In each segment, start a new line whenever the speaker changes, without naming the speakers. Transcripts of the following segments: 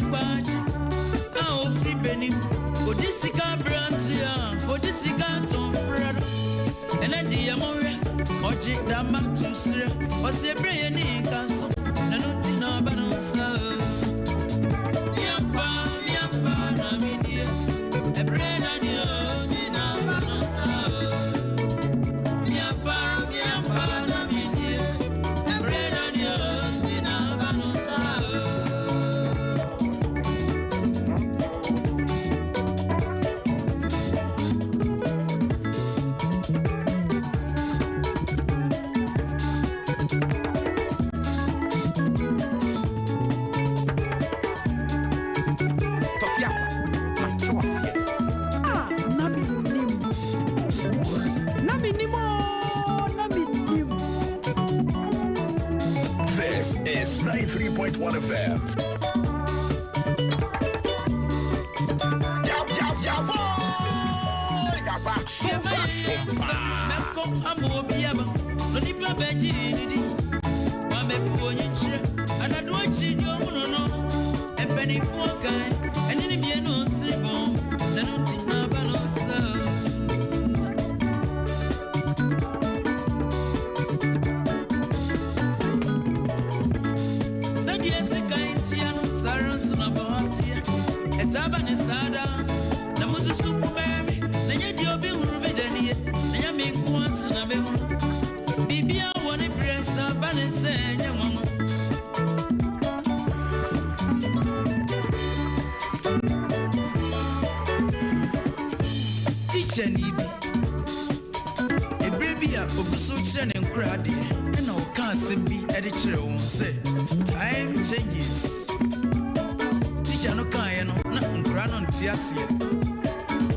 Kwakye a ofiri Benin. Odi sika aberante a odi sika tɔn frɛ no. Ɛnɛ deɛ monhwɛ, ɔgye dama to serɛ. Ɔse ebere yɛ ne nka so, na no nti na aba no nsa. Miampa, miampa na midie. Ebere na ni o, mi na aba no nsa. Miampa, miampa na midie. Ebere na ni o, ti na aba no nsa.
Tɔfi akwa, mate waseɛ.
Ah, na mennim. Na mennim o, na mennim.
This is 93.1 FM. Ya, ya, ya, boy! Ya, back, so back, so back.
Mɛkɔ ama obi aba na onipa bɛgye didi wabɛpu onyi kyerɛ anado akyi deɛ ɔhunu no mpanimfoɔ kan ɛne ne mmienu nsere bɔn na no nti na aba no nsa. Sɛdeɛ sika ntia no, saa ara nso na bɔ teɛ ɛtaa ba ne saa daa na mosusu kumaa bi na nyɛ deɛ obi hunu bi da nie na nyɛ me nko ara so na mɛhunu biribia wɔ ne berɛ sa ba ne sɛ ɛnyɛ nwanwa. Tikyani bi, ɛberɛ bi a ogu so kyerɛ ne nkora adeɛ, ɛna ɔka asɛm bi de kyerɛ wɔn sɛ time changes. Tikya no kaeɛ no, na nkora no nte aseɛ,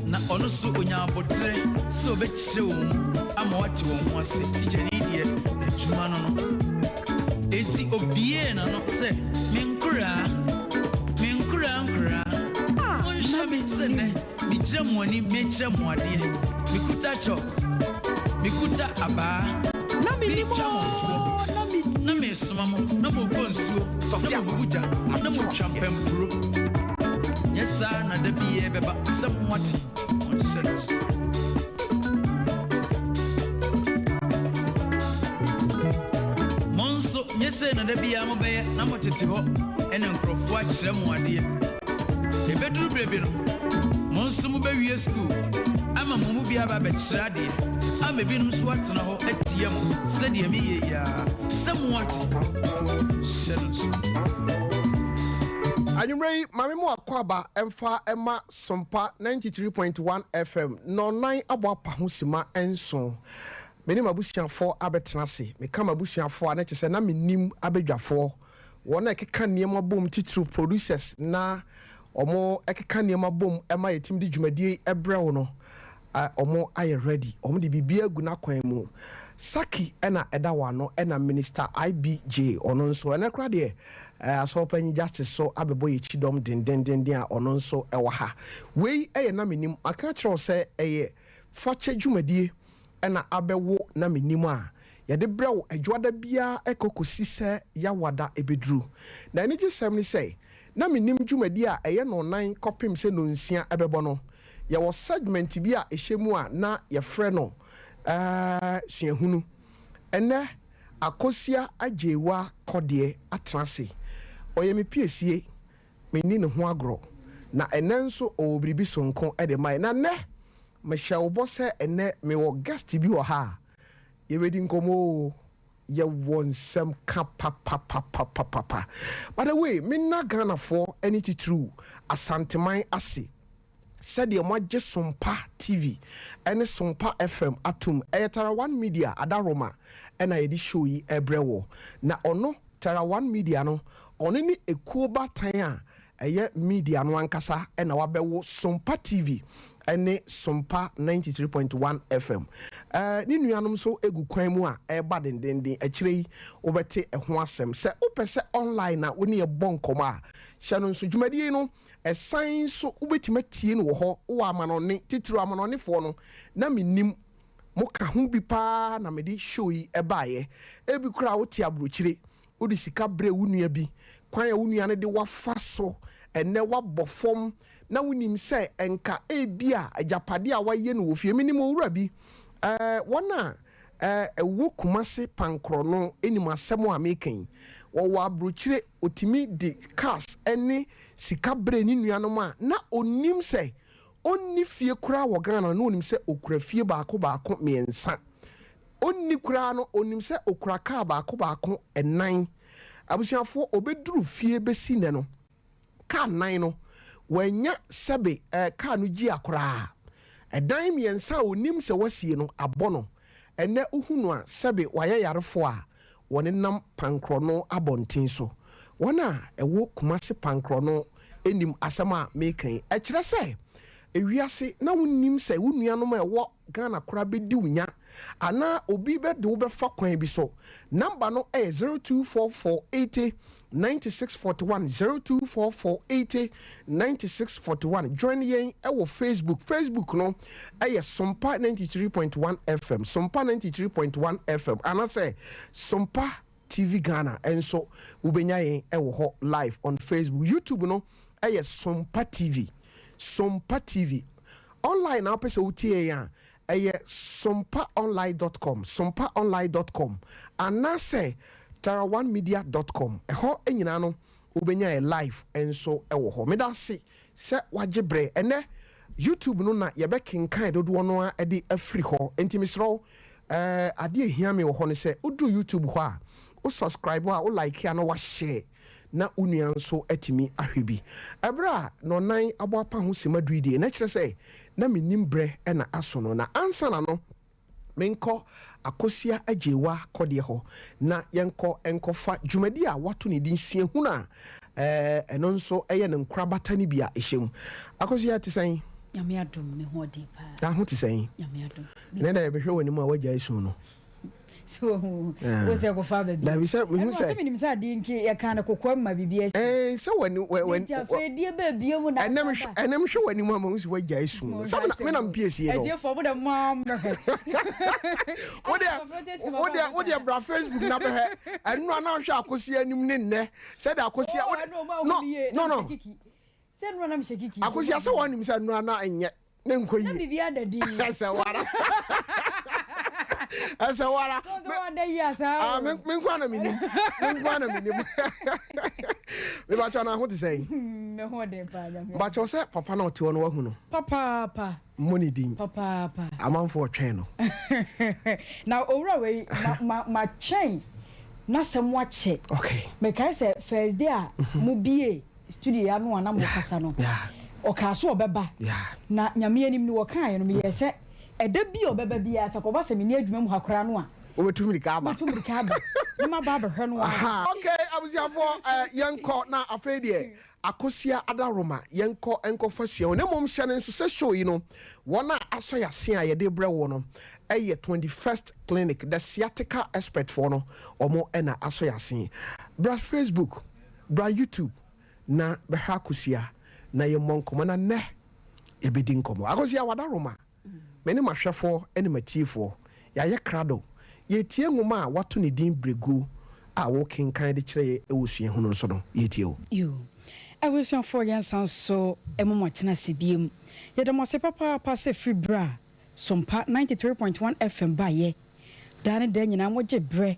na ɔno so onya abotrɛ sɛ ɔbɛkyerɛ wɔn mu ama wate wɔn ho ase. Tikyani deɛ, adwuma no, enti obiee n'ano sɛ, "Me nkoraa, me nkoraa, nkoraa,
Ah,
monhwɛ
na
me sɛ nnɛ
mennim.
Mekyerɛ mo anim, mekyerɛ mo adeɛ, mekuta chalk, mekuta abaa,
Na mennim
metwa mo toɔ
o, na
na
mennim.
Mesoma mo na mokɔ nsuo na mobubu gya na motwa mpampuro. Nyɛ saa na da bi yɛ bɛba sɛ moate ɔnhyɛ no so." Mo nso nyɛ sei na da biara mobɛyɛ na motete hɔ ɛne nkurɔfoɔ akyerɛ mo adeɛ. Ɛbɛduru berɛ bi no, mo nso mobɛwie sukuu ama mo mu biara ba bɛkyerɛ adeɛ ama ebinom nso atena hɔ atie mo sɛdeɛ meyɛ yi ara sɛ moate hyɛ no so.
Anwummerɛ yi, maame mu akɔ aba ɛmfa ɛma Sompa 93.1 FM nɔnan abɔ apa ho sima 7. Me ne m'abusuafoɔ abɛtena ase. Meka m'abusuafoɔ a, na kyerɛ sɛ na menim abadwafoɔ, wɔn a ɛkeka nneɛma bom, titiriw producers na wɔn ɛkeka nneɛma bom ɛma yɛtumi de dwumadie ɛbrɛ wo no. Wɔn ayɛ ready, wɔn de biribi agu n'akwan mu. Saki ɛna ɛda wɔn ano, ɛna Minister IBJ ɔno nso ɛnɛ koraa deɛ Asɔrɔpanyin Justice so abɛbɔ yɛ kyidɔm dendendenden a ɔno nso ɛwɔ ha. Wei ɛyɛ Na Menim. Aka kyerɛ wo sɛ ɛyɛ fakyɛ dwumadie ɛna abɛwo Na Menim a yɛde brɛ wo Adwoada biara ɛkɔ kɔsi sɛ Yawada ɛbɛduru. Na anigye sɛm ne sɛ Na Menim dwumadie a ɛyɛ nɔnan kɔpem sɛ nonsia ɛbɛbɔ no, yɛwɔ segment bi a ɛhyɛ mu a na yɛfrɛ no Suahunu. Ɛnɛ Akosua Agyewa Kɔdeɛ atena ase. Ɔyɛ me piesie, menni ne ho agorɔ. Na ɛnɛ nso ɔwɔ biribi sononko de ma yɛn. Na nnɛ mehyɛ wo bɔ sɛ ɛnɛ mewɔ guest bi wɔ ha a yɛbɛdi nkɔmmɔ o. Yɛwɔ nsɛm ka papapapapapa. By the way, menna Ghanafoɔ ne titiriw Asanteman ase sɛdeɛ moagye Sompa TV ne Sompa FM atom. Ɛyɛ Tara One Media adaworoma na yɛde show yi rebrɛ wo. Na ɔno Tara One Media no, ɔno ne ekuo baatan a ɛyɛ media no ankasa na wabɛwo Sompa TV ne Sompa 93.1 FM. Ne nuanom nso gu kwan mu a ɛreba dendenden. Akyire yi wobɛte ɛho asɛm. Sɛ wopɛ sɛ online a wo ne yɛbɔ nkɔmmɔ a, hyɛ no nso. Dwumadie no, ɛsan nso wobɛtumi atie no wɔ hɔ. Wowɔ amanɔne, titiriw amanɔnefoɔ no, na mennim moka ho bi paa na mede show yi baeɛ. Ebi koraa wote aburokyire, wode sika brɛ wo nua bi, kwan a wo nua no de wafa so Ɛnnɛ woabɔ fam na wonim sɛ nka ebia agyapadeɛ a woayɛ no wɔ fie. Menim owura bi, ɛɛ, wɔn a ɛɛ, ɛwɔ Kumasi Pankorɔ no nim asɛm a meka yi. Wɔwɔ aburokyire, ɔtumi de cars ne sika brɛ ne nuanom a na ɔnnim sɛ ɔnni fie koraa wɔ Ghana, na ɔnim sɛ ɔkura fie baako baako mmiɛnsa. Ɔnni koraa no, ɔnim sɛ ɔkura kaa baako baako nnan. Abusuafoɔ, ɔbɛduru fie bɛsi nnɛ no, kaa nnan no, wanya sɛbe ɛɛ kaa no gyi akoraa. Ɛdan mmiɛnsa a onim sɛ wasie no abɔ no. Ɛnnɛ wohu no a, sɛbe wayɛ yarefoɔ a wɔnenam Pankorɔno abɔnten so. Wɔn a ɛwɔ Kumasi Pankorɔno nim asɛm a meka yi. Ɛkyerɛ sɛ ewiase na wonnim sɛ wo nuanom a ɛwɔ Ghana koraa bɛdi wo nya anaa obi bɛde wo bɛfa kwan bi so. Number no yɛ 0244 80 96 41, 0244 80 96 41. Join yɛn wɔ Facebook. Facebook no yɛ Sompa 93.1 FM, Sompa 93.1 FM anaasɛ Sompa TV Ghana nso wobɛnya yɛn wɔ hɔ live on Facebook. YouTube no yɛ Sompa TV, Sompa TV. Online na wopɛ sɛ wotie yɛn a, ɛyɛ sompaonline dot com, sompaonline dot com anaasɛ taraonemedia dot com. Ɛhɔ nyinaa no wobɛnya yɛn live nso wɔ hɔ. Meda ase sɛ wagye berɛ. Ɛnnɛ YouTube no na yɛbɛkenkan dodoɔ no ara de afiri hɔ. Enti mesrɛ wo, eh, adeɛ a ɛhia me wɔ hɔ ne sɛ woduru YouTube hɔ a, wo subscribe a, wo like a na woahyɛ na wo nua nso atumi ahwɛ bi. Ɛberɛ a nnɔnnan abɔ apa ho simma du yi deɛ, na kyerɛ sɛ na mennim berɛ na aso no. Na ansa na no, menkɔ Akosua Agyeiwa kɔdeɛ hɔ na yɛnkɔ nkɔfa dwumadi a wɔato ne din Suahunu a ɛno nso yɛ ne nkorabata no bi a ɛhyɛ mu. Akosua, te sɛn?
Nyame adom, me ho ɔden paa.
Na ho te sɛn?
Nyame adom.
Ɛnɛ da yɛbɛhwɛ w'anim a woagyae su no.
So wahu wo sɛ kɔfa aba bi.
Dabi sɛ mehu sɛ.
Ɛno ɔsɛ menim sɛ adeɛ nki yɛka no kokoam ma biribi asi.
Ɛɛ sɛ w'ani wɛ wɛ.
Nti afei deɛ bɛɛ bie mu na
asa ba. Ɛnɛ mehwɛ w'anim a mahu sɛ woagyae su no. Sɛ me na mepie sie no.
Atiefoɔ mo deɛ mo ara mmɛhwɛ.
Wodeɛ wodeɛ wodeɛ bra Facebook na bɛhwɛ ɛno a na wohwɛ Akosua anim ne nnɛ sɛdeɛ Akosua wode no no no. Akosua sɛ wɔnim sɛ nnora na ɛnyɛ ne nkɔ yie. Ɛsɛ wara. Ɛsɛ wara. Ah, me me nko ana menim. Me nko ana menim. Me ba kyɛ na ho te sɛn?
Hmm, me ho den paa nyame.
Ba kyɛ sɛ papa na ɔte hɔ no wahu no.
Papaapa.
Mmɔ ne din.
Papaapa.
Amanfo ɔtwɛn no.
Na owura wei ma ma ma twɛn n'asɛm akyɛ.
Okay.
Mekae sɛ first day a mo bie studio yi ano a na mokasa no, ɔkaa so ɔbɛba. Na Nyame anim no wɔkaeɛ no, meyɛɛ sɛ ɛda bi a ɔbɛba biara, sɛ kɔba sɛ menni adwuma mu ha koraa no a,
Wobɛtu mmirika aba.
Mɛtu mmirika aba na maba abɛhwɛ no ara.
Ok, abusuafoɔ, eh, yɛnkɔ na afei deɛ Akosua Adaroma, yɛnkɔ nkɔfa sua. Na mmom hyɛ no nso sɛ show yi no, wɔn a asɔ yɛn ase a yɛde brɛ wo no yɛ 21st Clinic, the sciatica expert foɔ no, wɔn na asɔ yɛn ase. Bra Facebook. Bra YouTube na bɛhwɛ Akosua na yɛmmɔ nkɔmmɔ na nnɛ yɛbɛdi nkɔmmɔ. Akosua Wadaroma, me ne m'ahwɛfoɔ ne m'atiefoɔ yɛayɛ krado. Yɛretie nwoma a wɔato ne din Berɛguo a wokenkan de kyerɛ yɛn wɔ suahunu nso no. Yɛretie wo.
Yoo. Abusuafoɔ yɛnsan nso mma mo atena ase biom. Yɛda mo ase papaapa sɛ firi berɛ a Sompa 93.1 FM baeɛ daa ne daa nyinaa mogye berɛ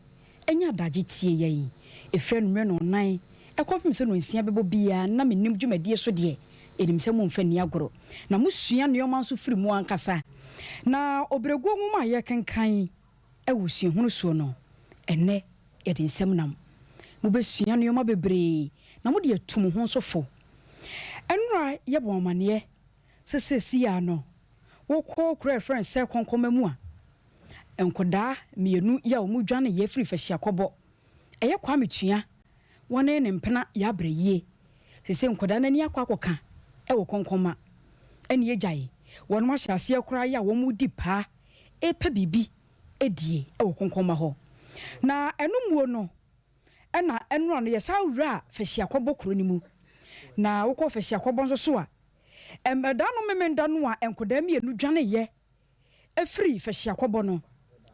nya adagye tie yɛn. Ɛfiri anwummerɛ nnɔnnan kɔpem sɛ nnɔnsia bɛbɔ biara na menim dwumadie so deɛ, yɛnim sɛ momfa nni agorɔ na mosua nnoɔma nso firi mu ankasa. Na Ɔbrɛguo nwoma a yɛrekenkan wɔ suahunu soɔ no, ɛnnɛ yɛde nsɛm nam. Mobɛsua nnoɔma bebree na mode atu mo ho nso fo. Ɛnnora yɛbɔɔ amaneɛ sɛ seesei ara no wokɔ kuro a yɛfrɛ no sɛ Kɔnkɔma mu a, Nkɔdaa mienu yi a wɔn dwane yɛ firi Fahyiakɔbɔ. Ɛyɛ Kwame Tua wɔne ne mpena Yabrɛ yie. Sesei nkɔdaa no ani akɔ akɔka wɔ Kɔnkɔnma. Ɛne agyae wɔnom ahyɛ aseɛ koraa yɛ a wɔn redi paa repɛ biribi adie wɔ Kɔnkɔnma hɔ. Na ɛno muo no ɛna ɛnora no yɛsan wuraa Fahyiakɔbɔ kuro no mu. Na wokɔ Fahyiakɔbɔ nso so a, ɛda no Memenda no a nkɔdaa mienu dwaneeɛ firi fahyiakɔbɔ no,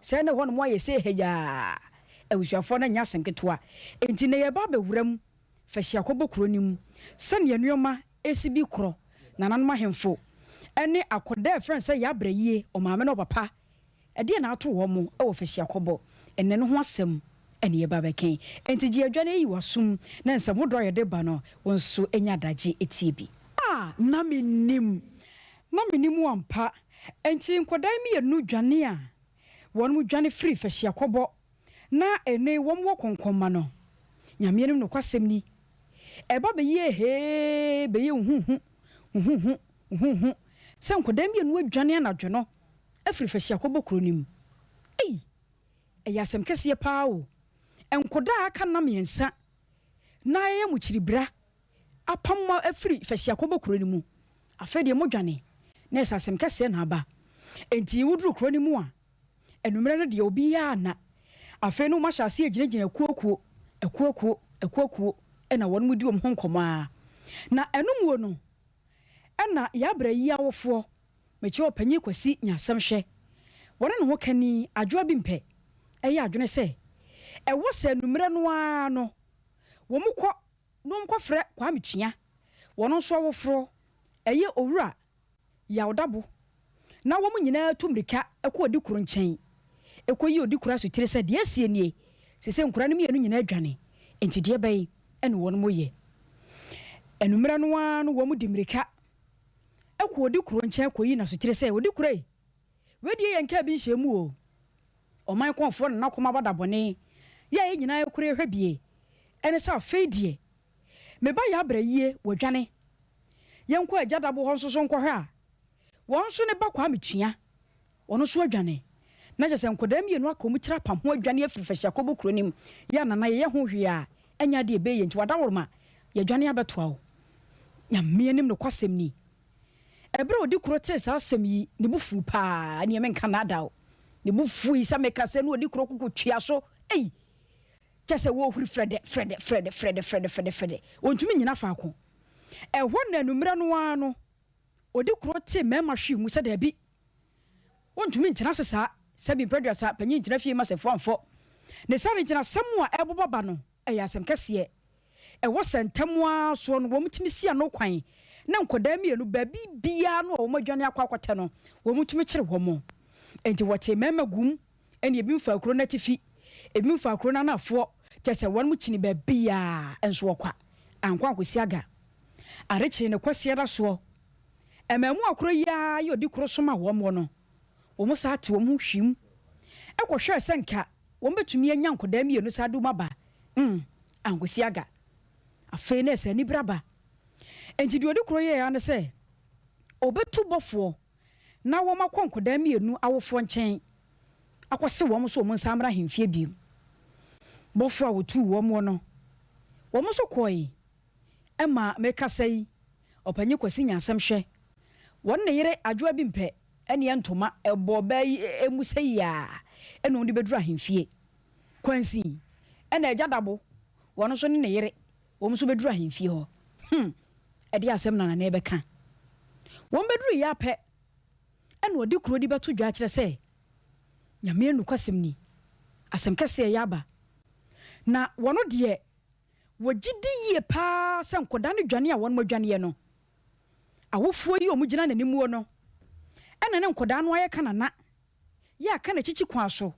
sɛɛ na ɛhɔnom ayɛ sɛ hayaa. Abusuafoɔ no nyɛ asɛm ketewa. Enti nnɛ yɛreba abɛwura mu. Fahyiakɔbɔ kuro no mu sɛdeɛ nnoɔma resi bi korɔ nananom ahemfo ne akɔdaa a ɛfrɛ no sɛ Yabrayie, ɔmaame ne ɔpapa, ɛdeɛn na ato wɔn wɔ Fahyiakɔbɔ ɛnnɛ no ho asɛm na yɛba abɛka yi. Enti gye adwa na yi w'asom na nsɛm hodoɔ a yɛde ba no wo nso nya adagye tie bi. A na mennim. Na mennim wo ampa. Enti nkwadaa yi mmienu dwane a wɔn dwane firii Fahyiakɔbɔ na ene wɔn wɔ kɔnkɔnma no. Nyame anim nokwasɛm ni, ɛba bɛyɛɛ hee bɛyɛɛ huhuhu, huhuhu, huhuhu sɛ nkwadaa mmienu adwane anadwo no afiri Fahyiakɔbɔ kuro no mu. Ei! Ɛyɛ asɛm kɛseɛ paa o! Nkwadaa a aka nna mmiɛnsa na ayɛ mo kyiribra apam mo afiri Fahyiakɔbɔ kuro no mu. Afei deɛ modwane, na ɛsɛ asɛm kɛseɛ na aba. Enti woduru kuro no mu a, Anwummerɛ no deɛ obiara nna. Afei no wɔahyɛ aseɛ gyinagyina akuokuo, akuokuo, akuokuo na wɔnom di wɔn ho nkɔmmɔ ara. Na ɛno muo no na Yɛabrɛ yi awofoɔ, mekyerɛ ɔpanyin Kwasi Nyasɛmhwɛ, wɔne ne ho kani Adwoa Abimpɛ yɛ adwene sɛ ɛwɔ sɛ anwummerɛ no ara no wɔkɔ na wɔkɔfrɛ Kwame Tua, wɔn nso awoforɔ, ɛyɛ Owura Yawdabo, na wɔn nyinaa tu mmirika kɔ odikuro nkyɛn kɔyi odikuro asotire sɛ, Deɛ asie nie, seesei nkwadaa no mmienu nyinaa adwane, enti deɛ bɛn na wɔn yɛ? Anwummerɛ no ara no wɔde mmirika kɔ odikuro nkyɛn kɔyi no asotire sɛ, Odikuro ei, wei deɛ yɛnkaa bi nhyɛɛ mu o. Ɔman kɔmfoɔ Nana Kɔm Abada bɔne yɛ a yɛn nyinaa kura hwɛ bie ne sɛ afei deɛ Me ba Yabra yie, wadwane. Yɛnkɔ Agya Dabo hɔ nso so nkɔhwɛ a, wɔn nso ne ba Kwame Tua, ɔno nso adwane. Na kyerɛ sɛ nkwadaa mmienu aka wɔn tiri apam ho adwane afiri Fahyiakobo kuro no mu. Yɛ a Nana yɛyɛ ho hwee a, ɛnyɛ adeɛ ɛbɛyɛ yie nti wadaworoma, yɛadwane abɛtoa wo. Nyame anim nokwasɛm ni. Ɛberɛ a Odikuro tee saa asɛm yi, ne bo fuu paa, ɛneɛ menka nnaadaa wo. Ne bo fui sɛ meka sɛ ne Odikuro koko twea so, ei! Kyerɛ sɛ wɔrehuri frɛdɛ, frɛdɛ, frɛdɛ, frɛdɛ, frɛdɛ, frɛdɛ, frɛdɛ. Wɔntumi nnyina faako. Ɛhɔ na anwummerɛ no ara no, Odikuro tee mmarima hwee mu sɛ daabi, wontumi ntena ase saa, sɛbi mprɛduasa, panyin ntena fie mma sɛfoɔ amfɔ. Ne saa no nti no, asɛm a ɛrebobɔ ba no, ɛyɛ asɛm kɛseɛ. Ɛwɔ sɛ ntɛm ara soɔ no wɔtumi si ano kwan na nkwadaa mmienu baabi biara no a wɔadwane akɔ akɔtɛ no, wɔtumi kyere wɔn. Enti wɔtee mmarima gumm ɛnna ebinom faa kuro no atifi, ebinom faa kuro no anafoɔ, kyerɛ sɛ wɔn kyini baabiara nso ɔkwa ankɔ ankɔsi aga. Ade kyee no Kwasiada soɔ, mmaamua korɔ yi ara yɛ ɔdi koro soma wɔn wɔ no, wɔn saa te wɔn ho hwim kɔhwɛɛ sɛ nka wɔn bɛtumi anya nkwadaa mmienu saa de wɔn aba, mm, ankɔsi aga. Afei na ɛsɛ anibere aba. Enti deɛ ɔdi koro yɛɛ ara ne sɛ ɔbɛtu bɔfoɔ na wɔakɔ nkwadaa mmienu awofoɔ nkyɛn akɔse wɔn sɛ wɔn nsan mmra ahemfie bio. Bɔfoɔ a wɔtuu wɔn wɔ no, wɔn nso kɔe ma mekasa yi, Ɔpanyin Kwasi Nyansɛm hwɛ, wɔne ne yere Adwoa Bimpɛ ne ntoma bɔ ɔbaa yi mu sɛ yiaa na wɔde bɛduru ahemfie. Kwansin na Agya Dabo, wɔn nso ne ne yere Wɔn nso bɛduru ahemfie hɔ. Hmm, ɛdeɛ asɛm na Nana rebɛka. Wɔn bɛduruiɛ ara pɛ, ɛna ɔde kuro de bɛto dwa kyerɛ sɛ, Nyame nokwasɛm ni, asɛm kɛseɛ reyɛ aba. Na wɔn deɛ, wɔgye di yie pa ara sɛ nkwadaa no dwane a wɔn adwaneɛ no, awofoɔ yi a wɔgyina n'animuo no, ɛna ne nkwadaa no ayɛ ka Nana, yɛ aka n'akyikyi kwan so,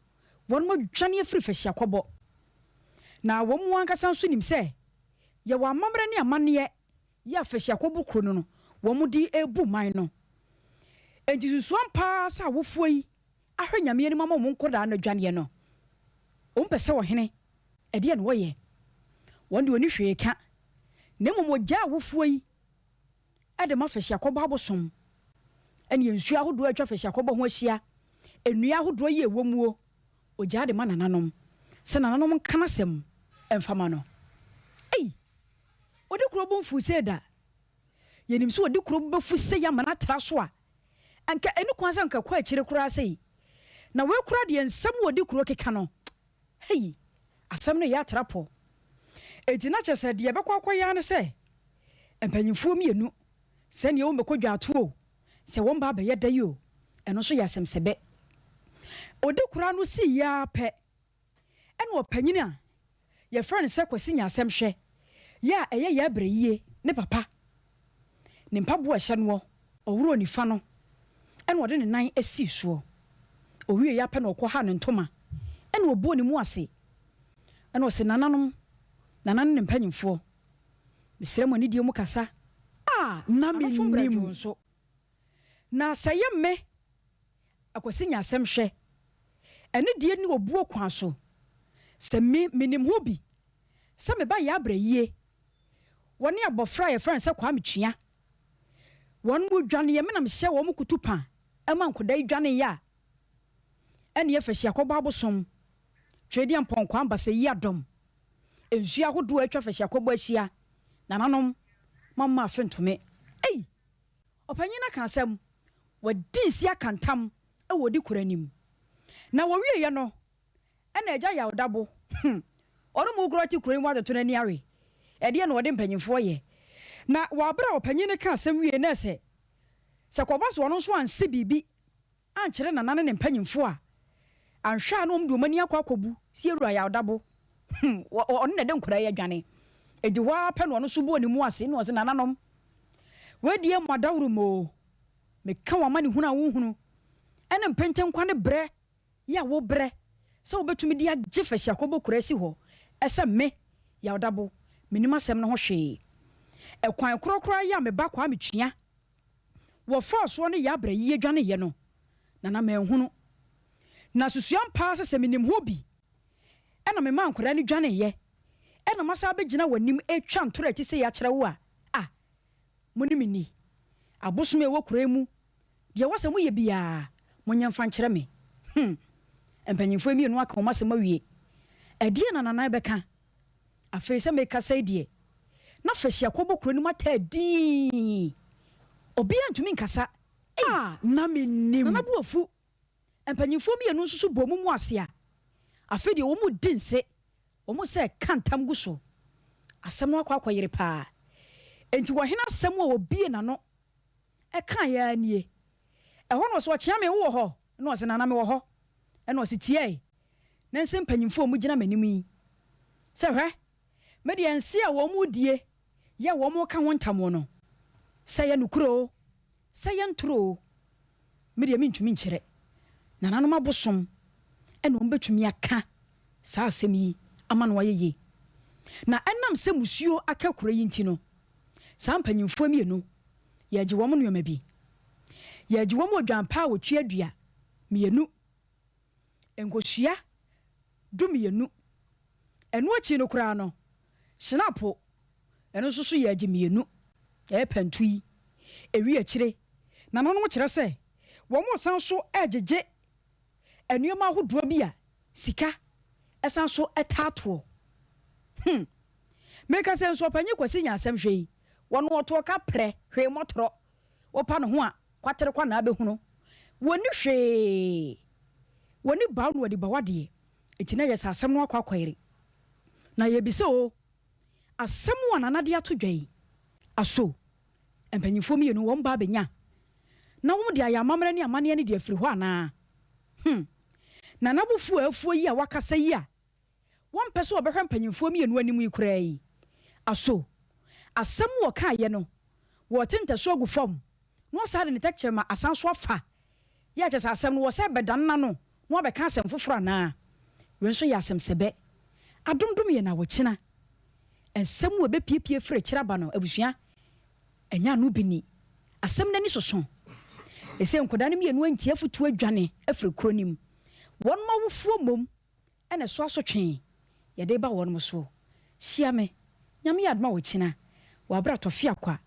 wɔn adwane afiri fahyiakɔbɔ. Na wɔn ankasa nso nim sɛ yɛwɔ amammerɛ ne amanneɛ yɛ afahyiakɔbɔ kuro no no wɔn de rebu man no. Enti susu ampa ara sɛ awofoɔ yi ahwɛ Nyame anim ama wɔn nkwadaa no adwaneɛ no, wɔn pɛ sɛ ɔhene, ɛdeɛn na wɔyɛ? Wɔn deɛ wɔnni hwee ka, na mmom wɔgyaa awofoɔ yi de ma afahyiakɔbɔ abosom, ɛne nsuo ahodoɔ a atwa afahyiakɔbɔ ho ahyia, nnua ahodoɔ yi a ɛwɔ muo, Ogyaa de ma nananom sɛ nananom nka n'asɛm mfa ma no. Ei! Ɔde kuro bo mfuu sei da. Yɛnim sɛ ɔde kuro bo bɛfu sei ama no atra so a, anka ɛnni kwan sɛ anka ɛkɔ akyire koraa sei. Na wei koraa deɛ nsɛm a ɔde kuro keka no, hei, asɛm no reyɛ atra pɔ. Enti na kyerɛ sɛ deɛ ɛbɛkɔ akɔyɛ ara ne sɛ mpanyimfoɔ mmienu, sɛdeɛ wɔbɛkɔ dwaatoɔ o, Sɛ wɔn ba abɛyɛ dɛ yi o, ɛno nso yɛ asɛmsɛbɛ. Odi koraa no sii yi ara pɛ, ɛna ɔpanyin a yɛfrɛ no sɛ Kwasi Nyaasɛmhwɛ, Yɛ a ɛyɛ yɛ brɛ yie ne papa ne mpaboa a ɛhyɛ noɔ, ɔworɔɔ nifa no ɛna ɔde ne nan sii soɔ. Ɔwieeɛ ara pɛ na ɔkɔhaa ne ntoma ɛna ɔbɔɔ ne mu ase ɛna ɔse, Nananom, Nana ne ne mpanyimfoɔ, mesrɛ mo anidie mu kasa,
A na
Adɔfo mbrɛ
mennim.
dwoo nso, na sɛ ɛyɛ me Akwasi nya asɛm hwɛ, anidie ne obuo kwan so, sɛ me menim ho bi sɛ me ba yɛ abrɛ yie, wɔne abɔfra a yɛfrɛ no sɛ Kwame Twea, wɔn mu dwaneɛ, me na mehyɛ wɔn kutu pa ma nkɔdaa yi dwaneeɛ a, ɛneɛ fa hyia kɔbɔ abosom, Twedeɛ Mpɔnkwa Ambasɛyi Adɔm, nsuo ahodoɔ a atwa Fahyiakɔbɔ ahyia, nananom, moamma afe ntome, ei! Ɔpanyin no aka asɛm, wadi nse aka ntam wɔ odi koro anim. Na wɔwieeɛ no, ɛna Agya Yaw Dabo, hmm, ɔno mu koraa te kuro yi mu atoto n'ani awe. Ɛdeɛn na ɔde mpanyimfoɔ yɛ? Na wɔ aberɛ a ɔpanyin no kaa asɛm wieeɛ no, ɛsɛ sɛ kɔba so ɔno nso anse biribi ankyerɛ Nana ne ne mpanyimfo a, anhwɛ a na wɔde wɔn ani akɔ akɔbu Siewura Yawdabo. Hmm, ɔno na ɛde nkwadaa yi adwane. Enti hɔ ara pɛ na ɔno nso bɔɔ ne mu ase na ɔse, Nananom, wei deɛ mo adaworo oo, meka wɔn amanehunu a wohunu ne mpentenkwa ne brɛ yi a wobrɛ sɛ wobɛtumi de agye Fahyiakɔbɔ kuro asi hɔ sɛ me, Yawdabo, mennim asɛm no ho hwee. Ɛkwan korɔ koraa yi a me ba Kwame Twea wɔfaa soɔ no yɛ abrɛ yie dwaneeɛ no, na na manhunu. Na susuampa ara sɛ sɛ menim ho bi na memaa nkwadaa no dwaneeɛ na masan abɛgyina w'anim retwa ntorɔ a ɛte sei akyerɛ wo a, ah, mo ne me nni. Abosom a ɛwɔ kuro yi mu, deɛ ɛwɔ sɛ moyɛ biara, monyɛ mfa nkyerɛ me. Hmm, mpanimfoɔ yi mmienu aka wɔn asɛm awie. Ɛdeɛn na Nana bɛka? Afei sɛ merekasa yi deɛ, na Fahyiakɔ bɔ kuro no mu ataa dinn. Obiara ntumi nkasa. Ei!
A na mennim.
Nana bo afu. Mpanimfoɔ mmienu nso so bɔɔ wɔn mu ase a, afei deɛ wɔredi nse, wɔn sɛ ka ntam gu so. Asɛm no akɔ akɔyere paa. Enti ɔhene asɛm a ɔbue n'ano kaeɛ ara nie. Ɛhɔ na ɔse, Ɔkyeame, wowɔ hɔ? Ɛna ɔse, Nana, mewɔ hɔ. Ɛna ɔse, Tiae, na nse mpanyimfo a wɔgyina m'anim yi sɛ, Hwɛ, me deɛ nse a wɔredie yɛ wɔreka ho ntam no, sɛ ɛyɛ nokorɛ oo, sɛ ɛyɛ ntorɔ oo, me deɛ mentumi nkyerɛ. Nananom abosom na wɔbɛtumi aka saa asɛm yi ama no ayɛ yie. Na ɛnam sɛ musuo aka kuro yi nti no, saa mpanyimfoɔ mmienu, yɛregye wɔn nnoɔma bi. Yɛregye wɔn odwan pa a wɔtua dua mmienu. Nkosua dumienu. Ɛno akyi no koraa no, hyenapo, ɛno nso so yɛ agye mmienu. Ɛyɛ pɛnto yi. Ɛwi akyire, nananom kyerɛ sɛ wɔresan nso regyegye nneɛma ahodoɔ bi a sika san so taa toɔ. Hmm. Meka sɛ nso Ɔpanyin Kwasi nya asɛm hwɛ yi, wɔn ɔtoɔ ka prɛ, hwee mmɔtorɔ. Wopa ne ho a, kwatere kwa na abɛhunu. Wɔnni hwee. Wɔnni baw na wɔde baw adeɛ. Enti na ɛyɛ sɛ asɛm no akɔ akɔyere. Na yɛrebisa oo, asɛm a Nana de ato dwa yi, aso mpanyimfoɔ mmienu wɔn ba abɛnya na wɔde ayɛ amammerɛ ne amanneɛ no de afiri hɔ anaa? Hmm. Nana bo fuo a afuo yi a wakasa yi a wɔmpɛ sɛ wɔbɛhwɛ mpanyimfoɔ mmienu anim yi koraa yi, aso asɛm a ɔkaeɛ no, wɔrete ntasuo agu fam na wɔasan de ne tɛkyerɛma asan so afa yɛ a kyerɛ sɛ asɛm no wɔ sɛ ɛbɛdane n'ano na wabɛka asɛm foforɔ anaa? Wei nso yɛ asɛm sɛbɛ. Adomdom yɛn na wɔkyena nsɛm a ɛbɛpiepie firi akyire aba no, abusua, ɛnyɛ ano bi ni. Asɛm no ani soso. Ɛsei nkwadaa no mmienu antie afotuo adwane afiri kuro no mu. Wɔn awofoɔ mmom na ɛso asotwe yɛde reba wɔnom soɔ. Hyia me, Nyame yɛ adom a ɔkyena, wɔ aberɛ a Tɔfe Akwa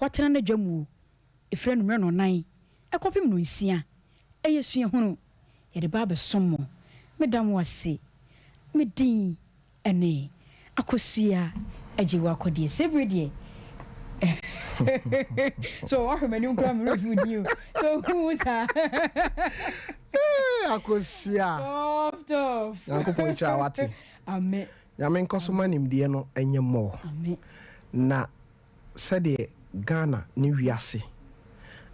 watena n'adwa muo, ɛfiri anummerɛ nɔnan kɔpem nɔnsia, ɛyɛ suahunu yɛde ba abɛsom mo. Meda mo ase. Me din ne Akosua Agyewa Kɔdeɛ. Sɛbire deɛ so wahwɛ m'anim koraa me werɛ fi wo din o. So hu saa.
Hey, Akosua.
Tough, tough.
Nyankopɔn nhyira wate.
Amen.
Nyame nkɔ so ma nimdeɛ no nyɛ mmɔɔ.
Amen.
Na sɛdeɛ Ghana ne wiase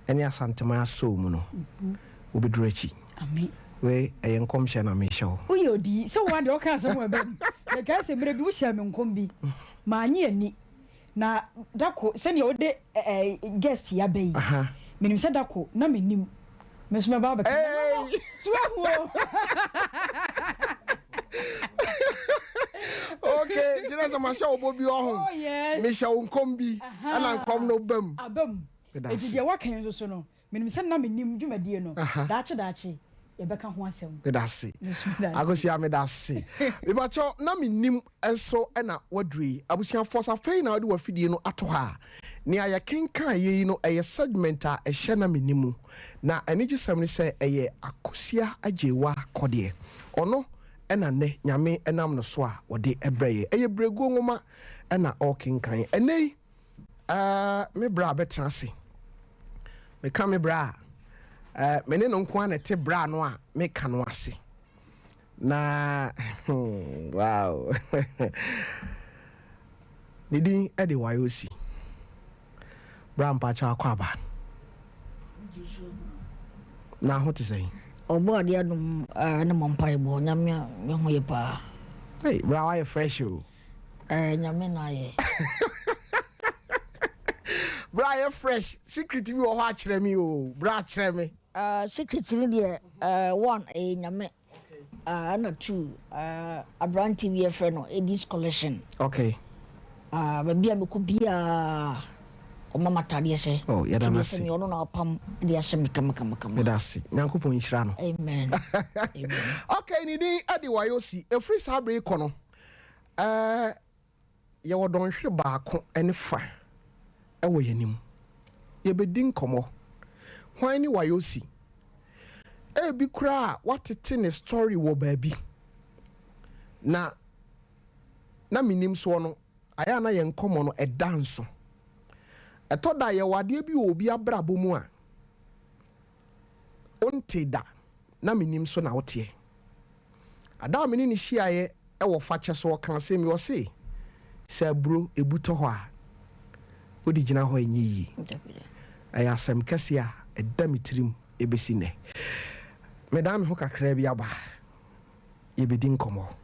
ne Asanteman asɔw mu no, wobɛduru akyi.
Amen.
Wei ɛyɛ nkɔmhyɛ na mehyɛ wo.
Woyɛ odiyi sɛ wo ara deɛ woka asɛm wɔ ɛbam. Mekae sɛ mmerɛ bi wohyɛɛ me nkɔm bi, mannye anni. Na dako sɛdeɛ wode ɛɛ guest yi aba yi, menim sɛ dako na menim me nso mɛba abɛka.
Hey!
So ahu o.
Okay, nti na sɛ mahyɛ wo bɔ bi ɔho.
Oh yes.
Mehyɛ wo nkɔm bi, ɛna nkɔm no ba mu.
Aba mu.
Meda
Enti
ase.
deɛ waka yi nso so no, menim sɛ na menim dwumadie no. Daakye daakye yɛbɛka ho asɛm.
Meda ase.
Me nso meda ase.
Akosua meda ase. Mepakyɛw na mennim nso na waduru yi. Abusuafoɔ sɛ afei na wode w'afidie no ato ha a, nea yɛkenkan yɛ yi no ɛyɛ segment a ɛhyɛ na mennim mu. Na anigyesɛm ne sɛ ɛyɛ Akosua Agyeiwaa Kɔdeɛ. Ɔno na nnɛ Nyame nam no so a ɔde brɛ yɛn. Ɛyɛ Berɛguo nwoma na ɔrekenkan. Ɛnnɛ yi Eh, me bra bɛtena ase. Meka me bra a, eh, me ne no nko ara na ɛte bra no a meka no ase. Na, wow. Ne din de Wayosi. Bra mpakyɛ akɔ aba. Na ho te sɛn?
Ɔbɔ adeɛ adom eh, ne mɔ mpaebɔ nyame a me ho yɛ paa.
Hey, bra wayɛ fresh o.
Eh nyame na ayɛ.
Bra yɛ fresh secret bi wɔ hɔ akyerɛ me o bra kyerɛ me.
Uh, secret ni deɛ uh, one ɛyɛ nyame uh, ɛna two uh, aberante bi yɛfrɛ no Edis Collection.
Okay.
Uh, baabi a mekɔ biara ɔma m atadeɛ hyɛ.
Oh, yɛda no ase.
Nti ɔno na ɔpam de ahyɛ me kama kama kama.
Meda ase. Nyankopɔn nhyira no.
Amen. Amen.
Okay, ne din de Wayosi. Ɛfiri saa bere yi kɔ no, Ɛɛ, yɛwɔ dɔnhwere baako ne fa wɔ yɛn anim. Yɛbɛdi nkɔmmɔ. Hwan ne Wayosi? Ebi koraa a woatete ne story wɔ baabi. Na na mennim soɔ no, ayɛ a na yɛn nkɔmmɔ no ɛda nso. Ɛtɔ da a yɛwɔ adeɛ bi wɔ obi abrabɔ mu a, wontee da, na mennim so na woteɛ. Ada a me ne no hyiaeɛ wɔ fakyɛ so, ɔkaa asɛm bi, ɔse, Sɛ aburo ebu tɔ hɔ a, wode gyina hɔ a ɛnyɛ yie. Ɛyɛ asɛm kɛseɛ a ɛda me tirim ɛbɛsi nnɛ. Medan me ho kakraa bi aba, yɛbɛdi nkɔmmɔ.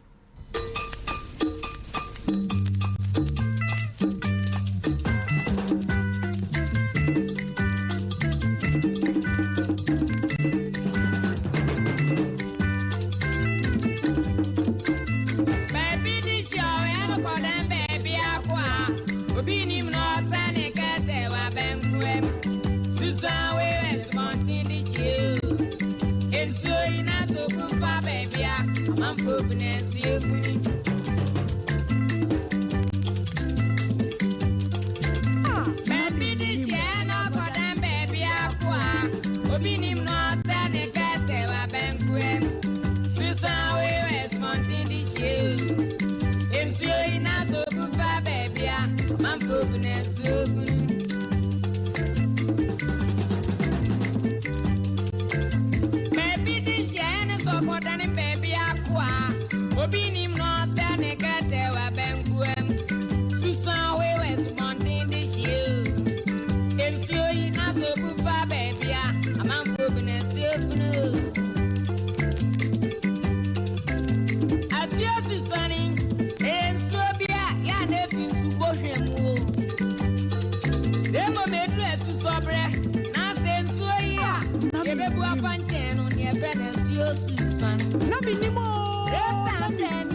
Na mennim oo, na mennim.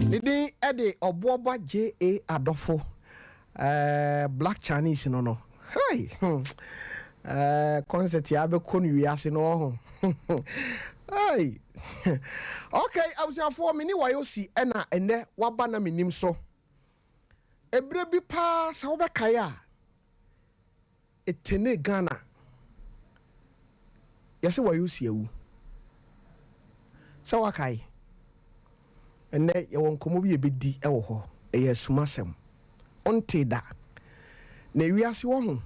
Ne din de Ɔboɔba JA Adɔfo. Eh, Black Chinese no no. Hey! Hmm. Eh, concert ya bɛkɔ no wiase no ɔho. Hey! Okay, abusuafoɔ, me ne Wayosi ɛna ɛnɛ waba na menim so. Ɛberɛ bi paa sɛ wobɛkae a, Etene Ghana yɛse Wayosi awu. Sɛ woakae? Ɛnnɛ yɛwɔ nkɔmmɔ bi yɛbɛdi wɔ hɔ. Ɛyɛ asumasɛm. Wontee da. Na ewiase wɔ ho,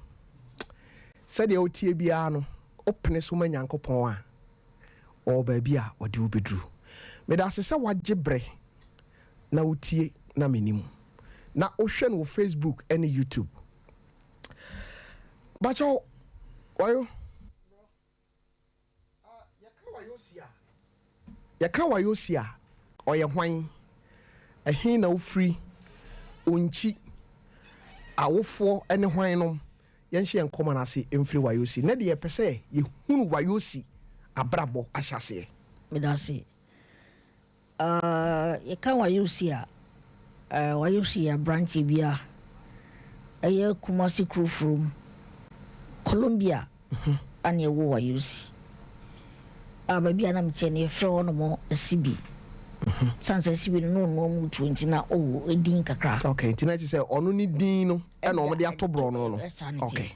sɛdeɛ wotie biara no, wopene so ma Nyankopɔn a, ɔwɔ baabi a ɔde wo bɛduru. Meda ase sɛ woagye berɛ na wotie na menim. Na wohwɛ no wɔ Facebook ne YouTube. Bakyɛw, wayo. Yɛka Wayosi a, ɔyɛ hwan? Ɛhe na ɔfiri? Onkyi? Awofoɔ ne hwan nom? Yɛnhyɛ yɛn nkɔmmɔ no ase mfiri Wayosi. Nnɛ deɛ yɛpɛ sɛ yɛhunu Wayosi abrabɔ ahyɛaseɛ.
Medase. Yɛka Wayusi a, Wayusi yɛ aberanteɛ bi a ɛyɛ Kumasi kuro furom, Colombia ana ɛwɔ Wayusi. A baabi a na meteɛ no yɛfrɛ hɔ nom Asibi. Sane sɛ Asibi no na ɔnoa mu tuo nti na ɔwɔ edin kakra.
Okay, nti na kyerɛ sɛ ɔno ne din no ɛna wɔde ato borɔno no. Okay.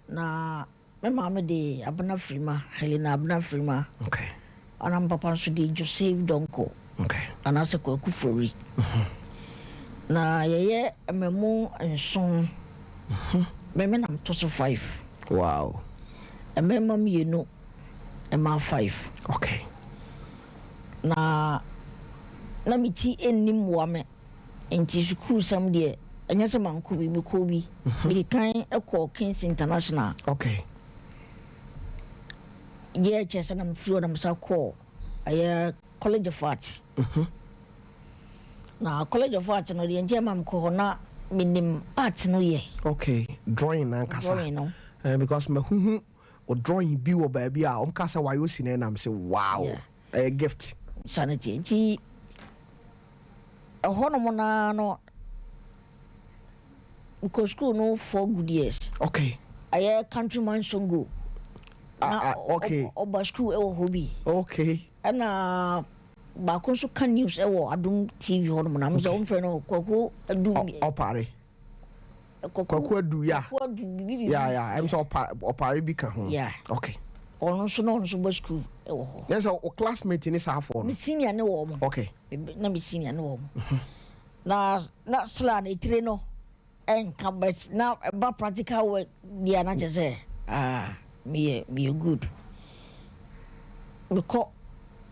Na Me maame de Abena Frima, Helena Abena Frima.
Okay.
Ɛna me papa nso de Joseph Donkor.
Okay.
Anaasɛ Kwaku Fori. Na yɛyɛ mmamu nson. Me me na meto so five.
Wow.
Mmarima mmienu, mmaa five.
Okay.
Na na me ti nni mmoa me. Nti sukuusɛm deɛ, ɛnyɛ sɛ mankɔ bi, mekɔɔ bi. Mede kan kɔɔ Kings International.
Okay.
Deɛ ɛkyerɛ sɛ na mefiri hɔ na mesan kɔɔ ɛyɛ College of Art. Na College of Art no deɛ nti ɛma mekɔ hɔ na menim art no yɛ.
Okay, drawing nankasa.
Drawing no.
Because mahuhu o drawing bi wɔ baabi a wɔn ka sɛ wayɛ osi na ɛnam sɛ wow, ɛyɛ gift.
Saa ne teɛ nti. Ɛhɔnom no ara no, mekɔɔ sukuu no four good years.
Okay.
Ɛyɛ Countryman Songo.
Ah, ah, okay.
Ɔba sukuu ɛwɔ hɔ bi.
Okay.
Ɛna baako nso ka news ɛwɔ Adum TV hɔnom na mesɛ wɔmfrɛ no Kwaku Adu.
Ɔpare. Kwaku Adu ya.
Kwaku Adu bibi bibi.
Ya ya ɛm sɛ ɔpare bi ka ho.
Ya.
Okay.
Ɔno nso na ɔno nso ba sukuu ɛwɔ hɔ.
Yɛ sɛ o classmate ne saa afɔ no.
Me senior ne wɔn.
Okay.
Na me senior ne wɔn. Na na sla na etire no ɛnka but na ɛba practical work deɛ na kyerɛ sɛ ah meyɛ meyɛ good. Mekɔ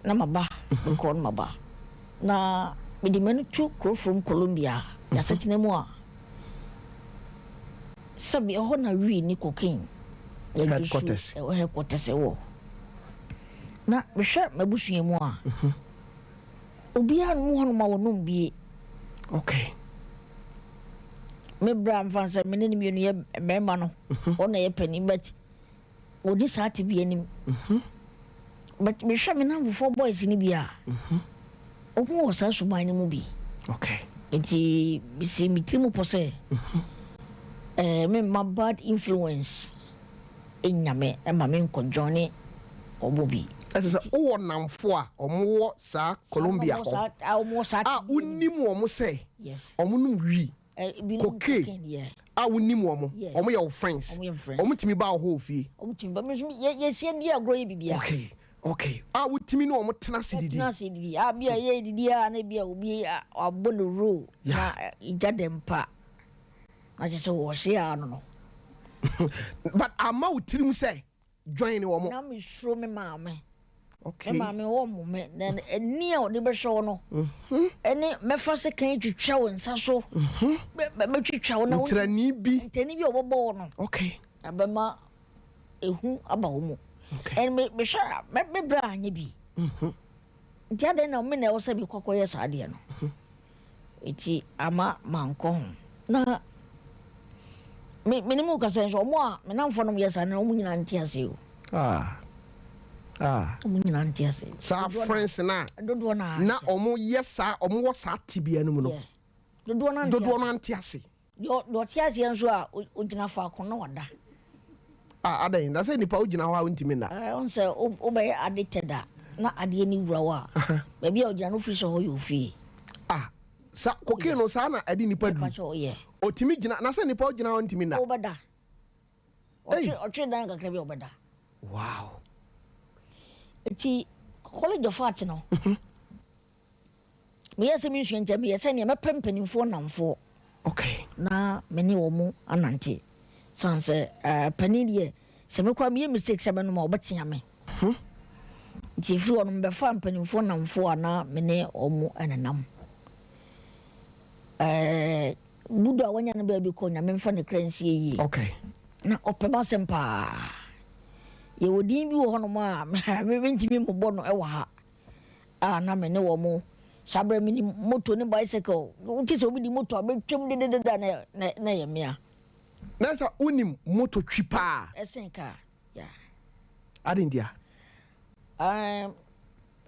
na maba mekɔ na maba na mede m'ani to kuro from Colombia y'asetena mu a sɛbi ɛhɔ na wii ne cocaine
headquarters
ɛwɔ headquarters ɛwɔ na mehwɛ m'abusua mu a obiara mu hɔnom a wɔnom bie.
Okay.
Me bra mfa sɛ me ne ne mmienu yɛ mmarima no wɔn na yɛ panin but wɔdi saa tebea nim. But mehwɛ me namfofoɔ boys no bi a, wɔn wɔ saa suban no mu bi.
Okay.
Nti mesi me tiri mu pɔ sɛ ɛɛ me mma bad influence nya me ɛma me nkɔ join wɔn bi.
Ɛsɛ sɛ wowɔ namfo a wɔwɔ saa Colombia hɔ a wonim wɔn sɛ wɔnom wii. Cocaine a wonim wɔn, wɔn yɛ wo friends, wɔn tumi ba wo hɔ wɔ fie.
Wɔn tumi ba, mi nso yɛ yɛhyia di agorɔ yɛ biribiara.
Okay, okay, a wotumi ne wɔn tena ase didi.
Tena ase didi, a bi a yɛ didi a na bi a obi abɔ ne roll na gya dɛm pa na kyerɛ sɛ wɔhyɛ ano no.
But ama wo tirim sɛ join wɔn.
Na me suro me maame.
Okay.
Me maame wɔ mo me na ani a ɔde bɛhwɛ wo no. Ɛne mɛfa sekan twitwa wo nsa so. Mɛtwitwa wo na.
Ntrani bi.
Ntrani bi a ɔbɛbɔ wo no.
Okay.
Na bɛma ehu aba wo mu.
Okay.
Ɛn me mehwɛ a me me bra anyɛ bi. Nti adɛn na me na ɛwɔ sɛ mekɔ akɔyɛ saa adeɛ no? Nti ama mankɔ ho. Na me me ne mu kasa nso wɔn a me namfoɔ nom yɛ saa no wɔn nyinaa nte ase o.
Ah. Ah.
Wɔn nyinaa nte ase.
Saa friends na.
Dodoɔ na.
Na wɔn yɛ saa wɔn wɔ saa tibia no mu no.
Yeah. Dodoɔ no ante ase.
Dodoɔ no ante ase.
Deɛ ɔte aseɛ nso a, ɔgyina faako na wada.
Ah, adɛn? Na sɛ nipa wogyina hɔ a wontumi nna.
Ɛɛ, wohu sɛ wobɛyɛ ade tɛ da na adeɛ no wura wo a, baabi a wogyina no wofiri sɛ hɔ yɛ ofie.
Ah, sa cocaine no saa na ɛde nipa duru.
Mepa kyɛw, yɛ.
Otumi gyina, na sɛ nipa wogyina hɔ ntumi nna.
Wobɛda. Ɔtwe ɔtwe dan kakra bi a ɔbɛda.
Wow.
Eti College of Art no. Meyɛɛ sɛ mensua nti, meyɛɛ sɛ nea mɛpɛ mpanimfoɔ nnamfoɔ.
Okay.
Na me ne wɔn anante. San sɛ eh, panin deɛ sɛ me koraa meyɛ mistake sɛ mɛnom a ɔbɛtea me.
Hmm.
Nti ɛfiri hɔ no mebɛfaa mpanimfoɔ nnamfoɔ a na me ne wɔn nenam. Eh, Budu a wanya no baabi kɔ Nyame mfa ne kra nsie yie.
Okay.
Na ɔpɛ m'asɛm paa. Yɛwɔ din bi wɔ hɔnom a mentumi mmobɔ no wɔ ha a na me ne wɔn saa berɛ menim moto ne bicycle wote sɛ obi di moto a bɛtwam dedededa na na na ɛyɛ mea.
Na sɛ wonim moto twi paa.
Ɛsen kaa, yeah.
Adɛn ntia?
Ɛɛm,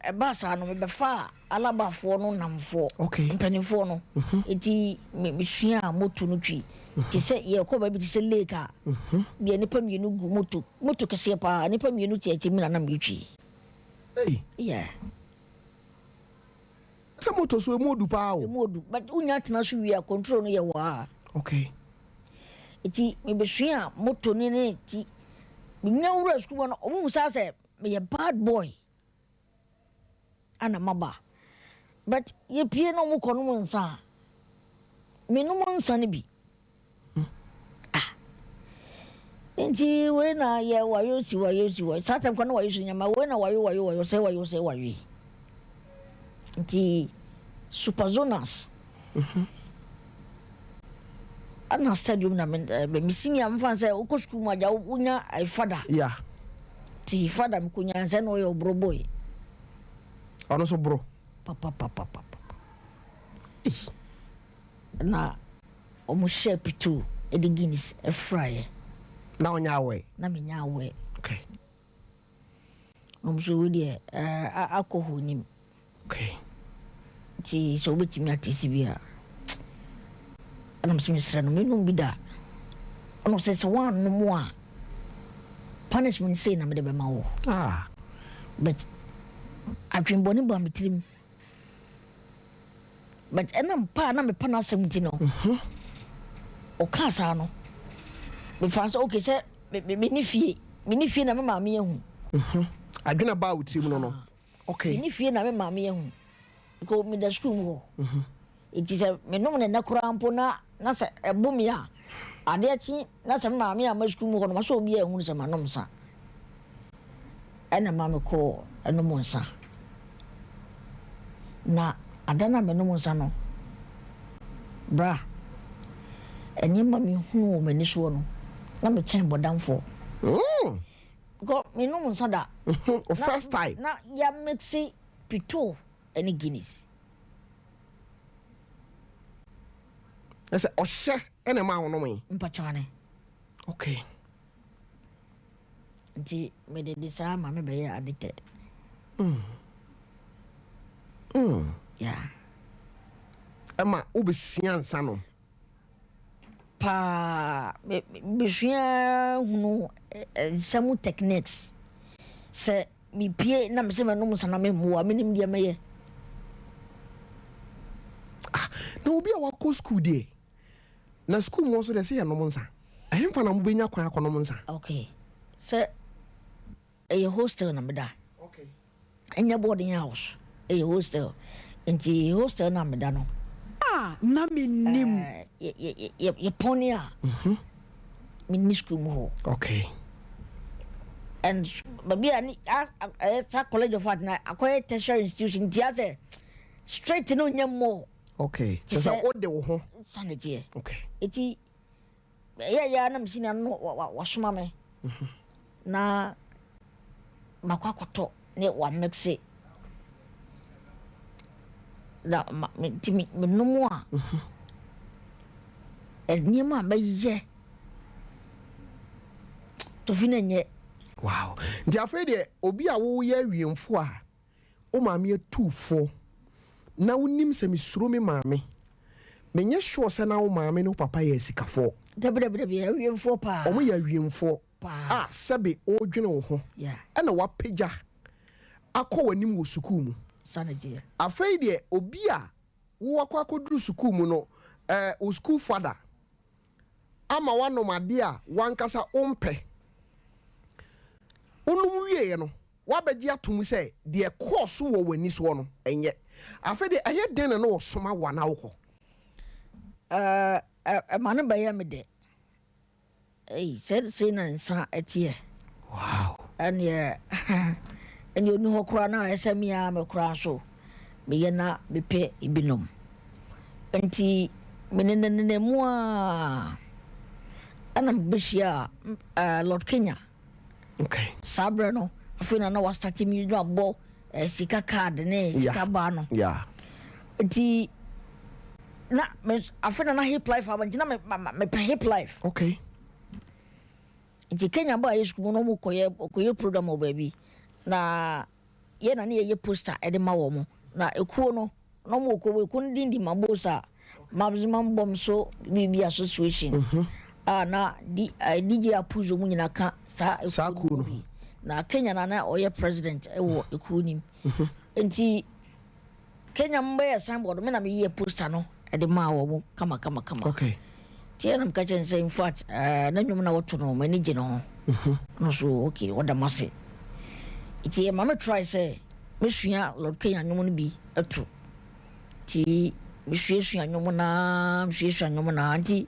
ɛbaa saa no, mebɛfaa Alabafoɔ no nnamfoɔ,
Okay.
mpanimfoɔ no. Enti me, mesuaa moto no twi. Te sɛ yɛrekɔ baabi te sɛ lake a, bia nnipa mmienu gu moto, moto kɛseɛ paa, nnipa mmienu te akyire, me na na meretwi.
Ei!
Yeah.
Sɛ moto so, emu odu paa o.
Emu odu, but wonya tena so wie a, control no yɛ wɔ a.
Okay.
Enti mebesuaa moto no ne ti. Menya wuraa sukuu mu no, wɔhu saa sɛ meyɛ bad boy ana maba. But yɛpie na wɔn kɔnom nsa a, menom nsa no bi. Ah, nti wei na yɛ wayo si wayo si wayo. Saa tɛm kora na wayo si nyama wei na wayo wayo wayo sɛ wayo sɛ wayo yi. Nti super zonas. Ɛna stadium na me eh, me senior mfa sɛ wokɔ sukuu mu agya wonya eh, fada.
Yeah.
Ti fada me konya sɛ na ɔyɛ ɔboro boy.
Ɔno nso boro.
Papapapapa. Na wɔn hyɛ pitu de Guinness fraeɛ.
Na ɔnyɛ awɛ.
Na menya awɛ.
Okay.
Wɔn nso wei deɛ ɛɛ alcohol nim.
Okay.
Nti sɛ wobɛtumi atesi bi a, ɛna mesɛ mesrɛ no menom bi da. Ɛna ɔsɛ sɛ woannom a punishment sei na mede bɛma wo.
Ah.
But adwenbɔne baa me tirim. But ɛnam pa a na mepa n'asɛm nti no, ɔkaa saa no, mefaa sɛ okay sɛ menni fie, menni fie na me maame ahu.
Adwene a baa wo tirim no no. Okay.
Menni fie na me maame ahu. Because meda sukuu mu hɔ. Nti sɛ menom ne nnɛ koraa mpo na na sɛ ɛbo me a, adeɛ kye na sɛ me maame amma sukuu mu hɔ no, ma sɛ obiara nhunu sɛ manom nsa. Ɛna ɛma mekɔɔ nom nsa. Na ada no a menom nsa no, bra, nneɛma mehunu wɔ m'ani soɔ no, na mekyɛn bɔdamfoɔ. Because menom nsa da.
Mm, first time.
Na yɛamixe pitoo ne Guinness.
Ɛsɛ ɔhyɛ ɛna ɛma wo nom yi.
Mpakyɛw ane.
Okay.
Nti mede de saa ma me bɛyɛ addicted.
Mm. Mm.
Yeah.
Ɛma wobɛsua nsa nom.
Paa, mesua hunu nsa mu techniques. Sɛ mepie na mesɛ mɛnom nsa na memmoa, menim deɛ mɛyɛ.
Ah, na obi a wakɔ school deɛ, na school mu nso deɛ sɛ yɛnom nsa. Ɛhemfa na mobɛnya kwan akɔnom nsa?
Okay, sɛ Ɛyɛ hostel na meda. Ɛnyɛ boarding house, ɛyɛ hostel. Nti hostel na meda no.
A na mennim.
Yɛpɔne a, menni sukuu mu hɔ.
Okay.
And baabi a ne ɛyɛ saa College of Art na akɔyɛ tertiary institution nti asɛ straight no nyɛ more.
Okay. Kyerɛ sɛ wode wo ho.
Sanity.
Okay.
Eti Ɛyɛeɛ ara na me senior no wasoma me na makɔ akɔtɔ ne wamixe na ma nti menom a nneɛma a mɛyɛ tofi no nyɛ.
Wow nti afei deɛ obi a woyɛ awiemfo a Wo maame atu fo na wonim sɛ mesuro me maame. Menyɛ sure sɛ na wo maame ne wo papa yɛ asikafoɔ.
Dabi dabi dabi, awiemfoɔ paa.
Wɔn yɛ awiemfoɔ
Paa.
a sɛbe wodwene wo ho
Yeah.
ɛna wapagya akɔ w'anim wɔ sukuu mu.
Saa na ɛteɛ.
Afei deɛ obi a wo akɔ akɔduru sukuu mu no, eh, wo school father ama woanom adeɛ a w'ankasa wompɛ. Wonom wieɛ no, Woabɛgye atom sɛ deɛ ɛkɔɔ so wɔ w'ani soɔ no, ɛnyɛ. Afei deɛ, ɛyɛ dɛn na na wɔsoma wo anaa wokɔ?
Ɛɛ, Ɛma no bɛyɛ me dɛ. Ei, sɛ sei na nsa teɛ.
Wow.
Ɛneɛ, ɛneɛ ɔni hɔ koraa na ayɛ sɛ me ara me koraa nso meyɛ na mepɛ ebinom. Nti me nenanena mu ara ɛna mebɛhyiaa uh, Lord Kenya.
Okay.
Saa berɛ no, afei na na wastate music na wabɔ eh, sika card ne sika baa no.
Yeah.
Nti na me afei na na hip life aba nti na me mepɛ hip life.
Okay.
Nti Kenya baa yɛ sukuu mu na wɔn kɔyɛ kɔyɛ program wɔ baabi na yɛ na ne yɛyɛ poster ɛde ma wɔn na ekuo no na wɔn wɔ kuo ekuo no din di Mabosa Maximum Bomb so biribi association mhm. a na D, eh, DJ Apuzo mu nyinaa ka saa ekuo no bi na Kenya na na ɔyɛ president ɛwɔ ekuo nim mhm. nti. Kenya mo bɛyɛ signboard me na me yɛ poster no ɛde maa wɔn kama kama kama.
Okay.
Ti ɛna meka kyɛn sɛ in fact ɛɛ na nnwom na wɔto no m'ani gye ne ho. Mhm. No so okay wɔda mo ase. Nti ɛma me try sɛ mesua Lord Kenya nnwom no bi ɛto. Ti mesuasua nnwom naa mesuasua nnwom naa nti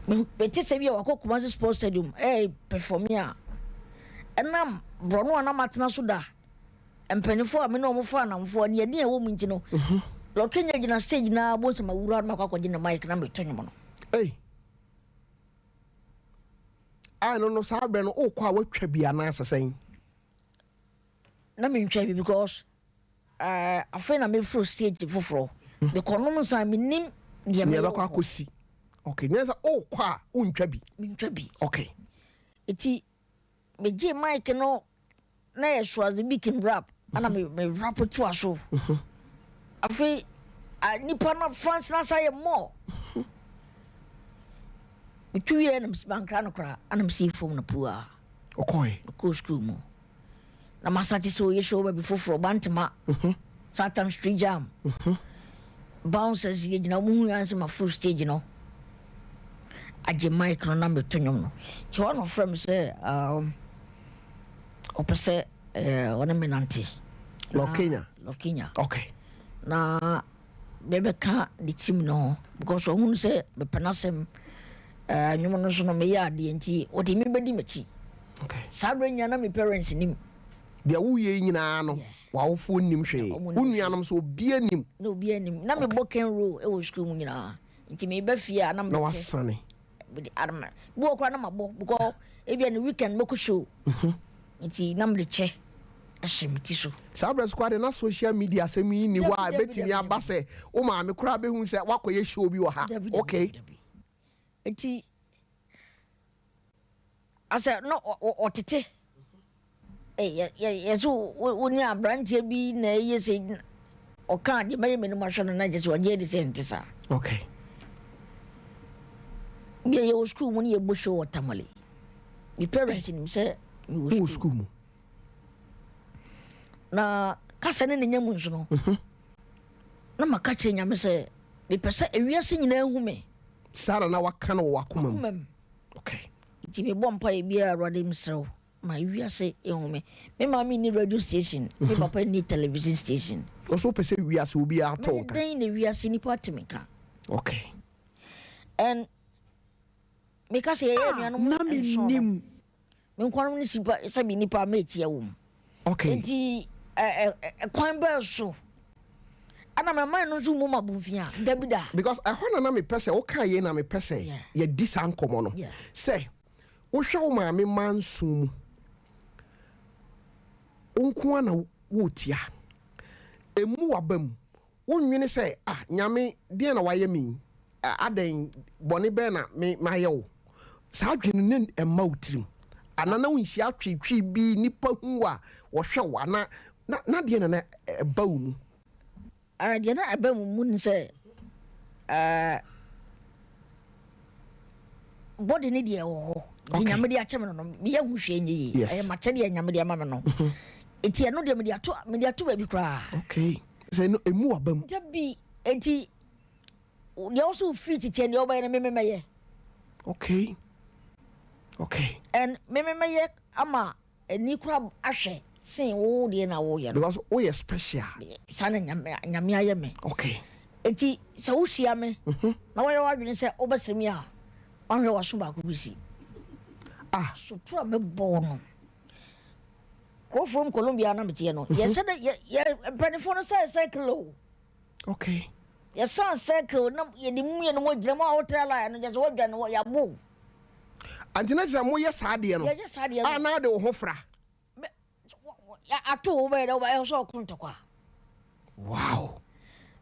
mete sɛ bi a wakɔ Kumasi Sports Stadium ɛɛ perform a ɛnam borɔno a na matena so da. Mpanyinfoɔ a me ne wɔn fa anamfoɔ ne ɛdin a ɛwɔ mu nti no, Lord Kenya gyina stage na abɔ nsɛm awura no makɔ akɔgye ne mic na meto nnwom no.
Ei. A ɛno no saa berɛ no wokɔ a woatwa bi anaasɛ sɛn?
Na mentwa bi because uh, afei na meforo stage foforɔ. Mekɔnom nsa menim deɛ
mɛyɛ wɔ hɔ. Akɔsi. Okay, nyɛ sɛ wokɔ a wontwa bi.
Mentwa bi.
Okay.
Eti megyee mic no na yɛ Schwarzenegger rap ɛna me me rap toa so afei nipa no fans na sa yɛ more metu wie na mankra no koraa ɛna mesii fam no pua
ɔkɔe
mekɔɔ sukuu mu na masate sɛ ɔyɛ show baabi foforɔ bantema Satam street jam bouncers yɛ gyina wɔn hu yɛn sɛ ma full stage no agye mic no na meto nnwom no nti hɔ na ɔfrɛ me sɛ um, ɔpɛ sɛ eh, ɔne me nante.
Lord Kenya.
Lord Kenya.
Okay.
Na bɛbɛka ne team no ho because ɔhunu sɛ mepɛ n'asɛm eh, nnwom no so no meyɛ adeɛ nti ɔde me bɛdi m'akyi.
Okay.
Saa berɛ nyinaa na me parents nim.
Deɛ woyɛ yi nyinaa no w'awofoɔ nnim hwee. Wo nuanom nso obiara nnim.
Na obiara nnim. Na mebɔ Ken roll wɔ sukuu mu nyinaa. Nti meba fie a na
mebɛkyɛ. Na wasane.
Mede adama. Bi wɔ koraa na mabɔ because ebia ne weekend mɛkɔ show. Nti na mede kyɛ ahyɛ me ti so.
Saa berɛ so koraa deɛ na social media asɛm yi nni hɔ a ɛbɛtumi aba sɛ wo maame koraa bɛhu sɛ woakɔyɛ show bi wɔ ha. Okay.
Nti asɛ na ɔtete yɛsɛ wo ne aberanteɛ bi na ɛyɛ sɛ ɔka adeɛ mɛyɛ m'anim ahwɛ no na kyɛ sɛ ɔgye adi sɛ nte saa.
Okay.
Bia yɛwɔ sukuu mu ne yɛbɔ show wɔ Tamale. Me parents nim sɛ mewɔ sukuu
mu.
Na kasa ne ne nya mu nso no. Mhm. Na maka kyerɛ Nyame sɛ mepɛ sɛ ewiase nyinaa hu me.
Saa na na waka no wɔ w'akoma mu. Okay.
Nti mebɔ mpaeɛ biara Awurade mesrɛ wo ma wiase ehu me. Me maame nni radio station, me papa nni television station.
Ɔso wopɛ sɛ wiase obiara te wo nka.
Mɛyɛ dɛn na wiase nipa ate me nka?
Okay.
And meka sɛ yɛyɛ anuanom
Na
nson no.
mennim.
Me nkwanom ne sipa sɛbi nipa a metia wɔ mu.
Okay.
Nti ɛ ɛ kwan bɛɛ so ɛna mɛ man no nso mu ma bonfia dabi da.
Because ɛhɔ na na mepɛ sɛ woka yei na mepɛ sɛ yɛdi saa nkɔmmɔ no sɛ wohwɛ wo maame mma nson mu wo nko ara na woretia ɛmmu w'aba mu Wonnwene sɛ, 'Ah, Nyame, deɛn na woayɛ me yi? Adɛn, bɔne bɛn na me mayɛ wo? Saa adwene no na ɛmma wo tirim. Anaa na wonhyia atweetwee bi, nnipa hu wo a, wɔhwɛ wo, anaa na, na deɛn na na ɛba wo mu?
Ah, deɛ na ɛba me mu ne sɛ, ah, body ne deɛ ɛwɔ hɔ. Deɛ Nyame de akyɛ me no no, meyɛ ho hwee nyɛ yie. Ɛyɛ m'akyɛdeɛ a Nyame de ama me no. Eti ɛno deɛ mede ato, mede ato baabi koraa.
Okay. Sɛ no emu waba mu.
Dabi, eti deɛ ɔsɛ ofiri tete deɛ ɔbɛyɛ no meme mɛyɛ.
Okay. Okay.
And meme mɛyɛ ama ani kora ahwɛ sen wo deɛ na woyɛ no.
Because woyɛ special.
Saa na nyame nyame ayɛ me.
Okay.
Enti sɛ wohyia me na woayɛ w'adwene sɛ wobɛsere me a, woanhwɛ w'aso baako bɛsi.
Ah.
Sotoro a mɛbɔ wo no. Kuro from Colombia na meteɛ no, yɛhyɛ dɛ yɛ yɛ mpanimfoɔ no sɛ circle o.
Okay.
Yɛsan circle na yɛde mu mmienu mu gyina mu a wotra line no gyɛ sɛ woadwane wɔ yɛabɔ o.
Ante na kyerɛ sɛ moyɛ saa adeɛ no.
Yɛyɛ saa adeɛ no.
A na wode wo ho fra.
Ato wo bɛyɛ dɛ wobɛyɛ sɛ ɔko ntɔkwa.
Wow.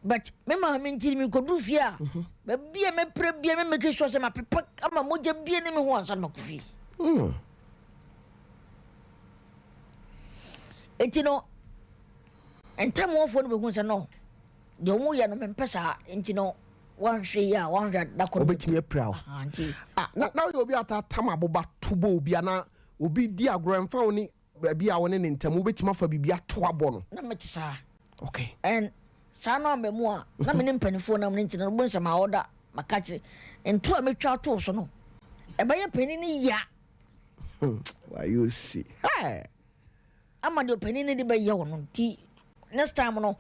But me maame nti me kɔduru fie a mhm. baabi a mɛpira bia me make sure sɛ mapepa ama mogya bia ne me ho ansa na makɔ fie. Enti no ntamuafoɔ no bɛhu sɛ no deɛ wɔn yɛ no mempɛ saa nti no wanhwɛ yi a wanhwɛ da kɔ no
obetumi apira wo.
Nti
ah na na woyɛ obi ata tam aboba to bɔ obi ana obi di agorɔ ɛmfa wo ne baabi a wo ne ne ntam wobɛtumi afa biribi ato abɔ no.
Na mete saa.
Okay.
And saa no amba mu a na me ne mpanimfoɔ nam no nti no wobɛhu sɛ ma ɔda maka kyerɛ nto a mɛtwa ato so no ɛbɛyɛ panin no ya.
Wayɛ osi. Hey!
Ama deɛ ɔpanin no de bɛyɛ wo no nti next time no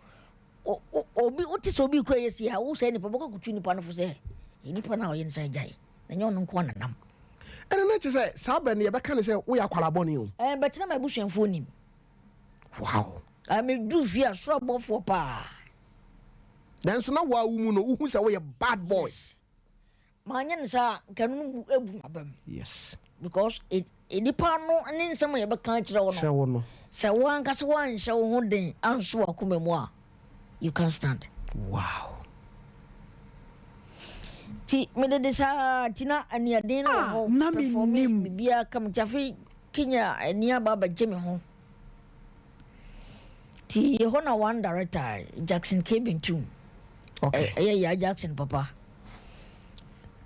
obi wote sɛ obi kura yɛ si a wo sɛ nipa bɛkɔ kutu nipa no fo sɛ nipa no a ɔyɛ no sɛ gyae na nyɛ ɔno nko ananam.
Ɛno na kyerɛ sɛ saa bɛn no yɛbɛka ne sɛ woyɛ akwara bɔne o.
Ɛɛ bɛtena ma abusuafoɔ nim.
Wow.
Ɛɛ meduru fie a soro abɔfoɔ paa.
Nanso na woa wo mu no wohu sɛ woyɛ bad boy.
Yes. Manyɛ no saa a, nka ɛno no bu abu m'abam.
Yes.
Because it nipa no ne nsɛm a yɛbɛka akyerɛ wo no.
Kyerɛ wo no.
Sɛ wo ankasa woanhyɛ wo ho den anso w'akoma mu a, you can't stand.
Wow.
Ti mede de saa ti na aniaden no wɔ
Ah,
hɔ.
na
Performe
mennim.
biribiara kam nti afei Kenya ani aba abɛgye me ho. Ti ɛhɔ na one director Jackson K. Bentum.
Okay.
Ɛyɛ Yaa Jackson papa.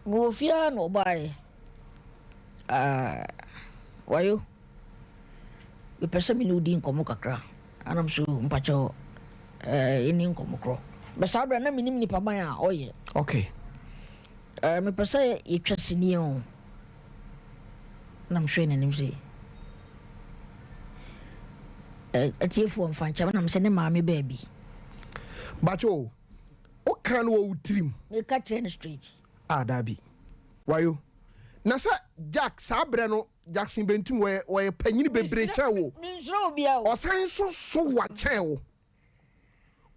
Mewɔ fie ara na ɔbaeɛ. Ah, wayo. Mepɛ sɛ me ne wo di nkɔmmɔ kakra. Anam so mpakyɛw eh, yɛni nkɔmmɔ korɔ. Bɛ saa berɛ na menim nipa ban a ɔyɛ.
Okay.
Eh, mepɛ sɛ yɛtwa sini o. Na mehwɛɛ n'anim sɛ, eh, atiefoɔ mfa nkyɛ me na mesɛ ne maame baabi.
Bakyɛ o, woka no wɔ wo tirim?
Meka kyerɛ no straight.
Ah, daabi. Wayo. Na sɛ Jack, saa berɛ no, Jackson Bentum, wɔyɛ, wɔyɛ panyini bebree kyɛn wo.
Mensuro obiara o.
Ɔsan nso so wa kyɛn wo.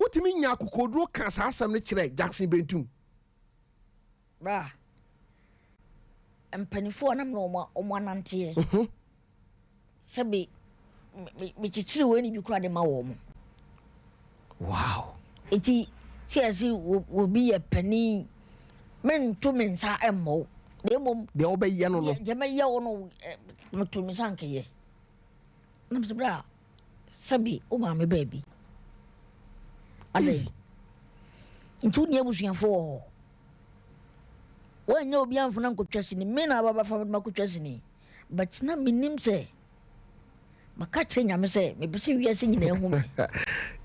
Wotumi nya akokoɔduro ka saa asɛm no kyerɛ Jackson Bentum?
Bra, mpanimfoɔ a na me ne wɔn wɔn ananteɛ. Sɛbe me mekyekyere wei ne bi koraa de ma wɔn.
Wow.
Eti sɛ yɛse obi yɛ panin, mento me nsa mmɔ wo. Na mmom.
Deɛ wobɛyɛ no no.
Deɛ mɛyɛ wo no, meto me nsa nkɛyɛ. Na mesɛ bra, sɛbe wo maame baabi. Adɛn? Nti wonni abusuafoɔ wɔ hɔ? Woannya obi amfa no ankɔtwa sini, me na aba bɛfa me de makɔtwa sini. But na menim sɛ maka kyerɛ Nyame sɛ mepɛ sɛ wiase nyinaa hu me.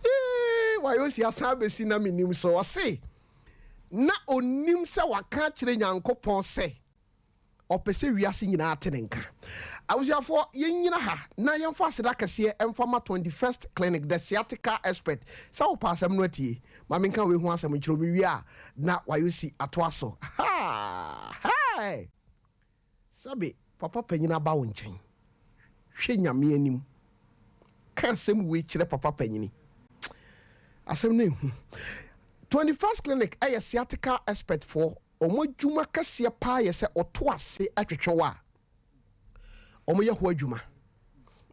Yee, wayɛ osi asan abɛsi na menim so. Ɔse na ɔnim sɛ waka akyerɛ Nyankopɔn sɛ ɔpɛ sɛ wiase nyinaa te ne nka. Abusuafoɔ, yɛnnyina ha na yɛmfa aseda kɛseɛ mfa ma 21st Clinic, the sciatica expert. Sɛ wopɛ asɛm no atie, ma menka wei ho asɛm nkyerɛ wo, mewie a na wayɛ osi atoa so. Ha! Hey! Sɛbe papa panyin aba wo nkyɛn. Hwɛ Nyame anim. Ka asɛm wei kyerɛ papa panyini. Asɛm no ehu. 21st Clinic yɛ sciatica expert foɔ. Wɔn adwuma kɛseɛ paa yɛ sɛ ɔto ase twetwe wo a, wɔyɛ ho adwuma.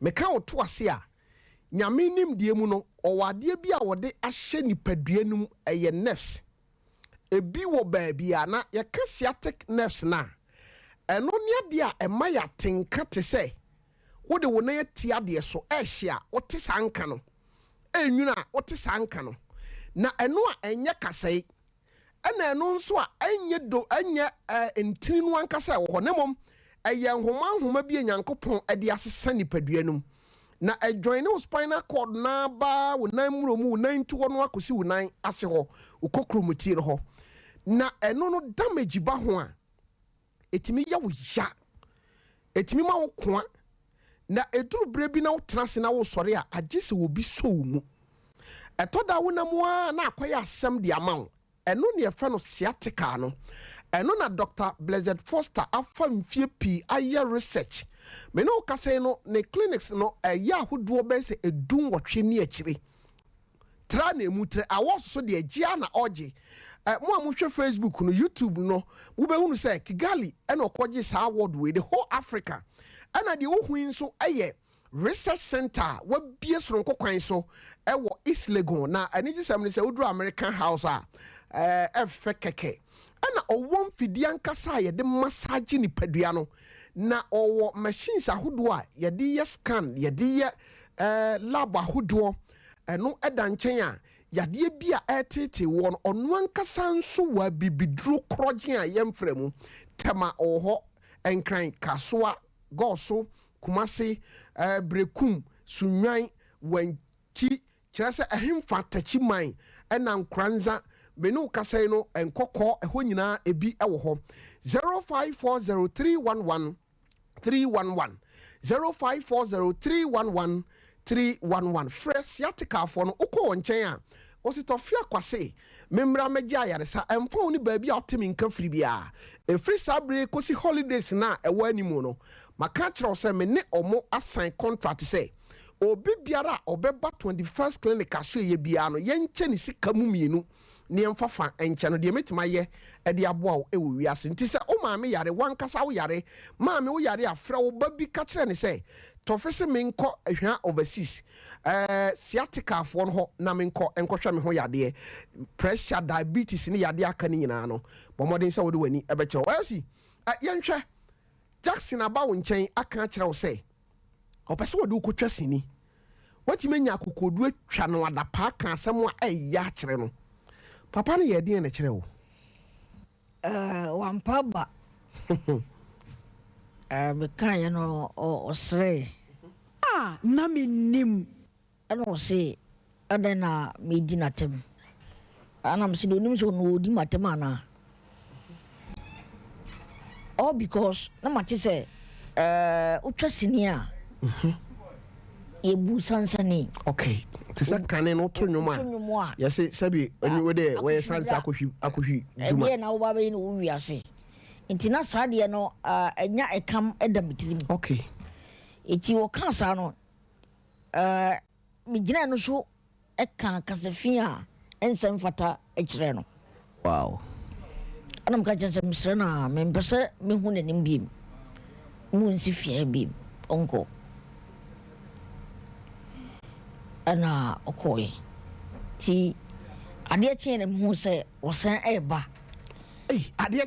Meka ɔto ase a, Nyame nimdeɛ mu no, ɔwɔ adeɛ bi a wɔde ahyɛ nipadua no mu, ɛyɛ nerves. Ebi wɔ baabi a, na yɛka sciatic nerves no a, ɛno ne adeɛ a ɛma yɛ atenka te sɛ wode wo nan atia adeɛ so, ɛrehye a, wote saa nka no, ɛrenwunu a, wote saa nka no. Na ɛno a ɛnyɛ kasɛe, ɛna ɛno nso a ɛnyɛ do ɛnyɛ ɛɛ ntini no ankasa ɛwɔ hɔ na mmom ɛyɛ nhoma nhoma bi a Nyankopɔn de asesa nipadua no mu na ɛjoine wo spinal cord no ara ba wo nan mmuro mu wo nan nti hɔ no akɔsi wo nan ase hɔ wo kokuromoti no hɔ na ɛno no damage ba ho a ɛtumi yɛ wo ya, ɛtumi ma wo koa, na ɛduru berɛ bi na wotena ase na wosɔre a, agye sɛ obi sɔ wo mu. Ɛtɔ da a wonam ara na akɔyɛ asɛm de ama wo. Ɛno ne yɛfrɛ no sciatica no. Ɛno na Doctor Blessed Foster afa mfie pii ayɛ research. Me ne wo kasa yi no, ne clinics no ɛyɛ ahodoɔ bɛyɛ sɛ 18 ne akyire. Tra na emu trɛ. Awɔ so deɛ gye a na ɔgye. Mo a mohwɛ Facebook no, YouTube no, wobɛhunu sɛ Kigali ɛna ɔkɔgye saa award wei, the whole Africa. Ɛna deɛ wohu yi nso ɛyɛ research center a wabie soronko kwan so ɛwɔ East Legon. Na anigyesɛm ne sɛ woduru American House a, ɛfɛ kɛkɛ. Ɛna ɔwɔ mfidie ankasa a yɛde massage nipadua no, na ɔwɔ machines ahodoɔ a yɛde yɛ scan, yɛde yɛ lab ahodoɔ. Ɛno ɛda nkyɛn a yadeɛ bi a ɛretete wɔ no, ɔno ankasa nso wɔ abibiduro korɔgye a yɛmfrɛ mu. Tɛma ɔwɔ hɔ, Nkran, Kasoa, Gɔɔso, Kumase, Brekum, Sunwan, Wankyi, kyerɛ sɛ ɛhemfa Takyi man ɛna Nkoranza. Mene wo kasa yi no, Nkɔkɔɔ, ɛhɔ nyinaa ebi ɛwɔ hɔ. 0540311311, 0540311311. Frɛ sciaticafoɔ no. Wokɔ wɔn nkyɛn a, wɔsi tɔfe akwase mmemmra mɛgye ayaresa. Ɛmfa wo ne baabi a ɔte me nka firi biara. Ɛfiri saa bere kɔsi holidays na ɛwɔ anim no, maka kyerɛ wo sɛ me ne ɔmo asan contract sɛ obi biara a ɔbɛba 21st Clinic aso ɛyɛ biara no, yɛnkyɛ ne sika mu mmienu ne yɛmfa fa nkyɛ no. Deɛ mɛtumi ayɛ ɛde aboa wo ɛwɔ wiase nti, sɛ wo maame yare, wankasa wo yare, maame wo yare a, frɛ wo ba bi ka kyerɛ ne sɛ tɔfe sɛ menkɔ Ahwea Overseas sciaticafoɔ no hɔ na menkɔ nkɔhwɛ me ho yadeɛ, pressure, diabetes ne yadeɛ aka no nyinaa no. Bɔ mmɔden sɛ wode w'ani ɛbɛkyerɛ wo. Ɛsi yɛnhwɛ Jackson aba wo nkyɛn aka akyerɛ wo sɛ ɔpɛ sɛ wɔde wo kɔtwa sini. Watumi anya akokoɔduro atwa no adapaa ka asɛm a ɛyɛ akyerɛ no. Papa no yɛ ɛdeɛn na kyerɛ wo?
Wampa ba. Mekaeɛ no, ɔserɛe.
A na mennim.
Ɛna ɔse ɛdɛn na medi n'atɛm? Ana mese deɛ onim sɛ ɔno ɔdi m'atɛm anaa? All because na mate sɛ wotwa sini a, yɛbu sansani.
Okay, te sɛ kane no woto nnwom
Woto nnwom
a
a,
yɛse sɛbi wo deɛ wɔyɛ sansa akɔhwi akɔhwi dwuma.
Ɛdeɛ na woba bɛyi no wo wiase nti na saa deɛ no ɛnya ɛkam ɛda me tirim. Nti wɔkaa saa no, megyina no so ɛka kasafi a ɛnsɛ mfata kyerɛ no. Ɛna meka kyerɛ sɛ mesrɛ no a, mempɛ sɛ mehu n'anim biem, mu nsi fie biem, ɔnkɔ. Ɛna ɔkɔɔe. Nti adeɛ kyeɛ na mehu sɛ wɔsan ɛɛba.
Ei, adeɛ.